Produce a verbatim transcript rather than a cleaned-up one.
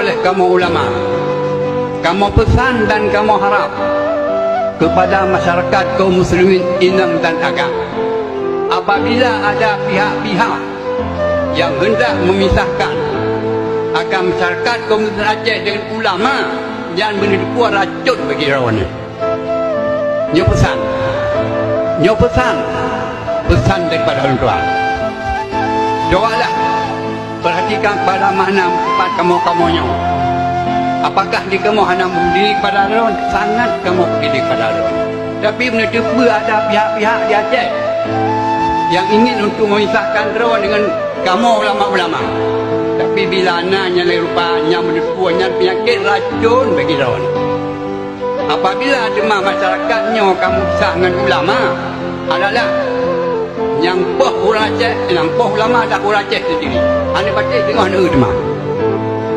Kamoe ulama, kamoe peusan dan kamoe harab keupada masyarakat kaum muslimin inong dan agam, apabila ada pihak-pihak nyang hendak memisahkan antara masyarakat kaum muslimin Aceh dengan ulama, nyan beuneuteupeu racôn bagi droeneuh. Nyoe peusan. Nyoe peusan. Peusan daripada ulôn tuan. Cobalah perhatikan pada makna sifat kamoe-kamoe nyoe. Apakah di kamoe hana meudiri kepada droe? Sangat kamoe peduli kepada droe. Tapi meunyoe teupeue ada pihak-pihak di Aceh nyang ingin untuk memisahkan droe dengan kamoe ulama-ulama. Tapi bila na nyang lagée rupa nyan meuneupeue nyan peunyakét racôn bagi droe. Apabila teuma masyarakat nyoe ka meupisah ngon ulama, adalah nyang poh ureuëng Aceh, nyang poh ulama adalah ureuëng Aceh sendiri. Hana patéh teungoh neu teuma.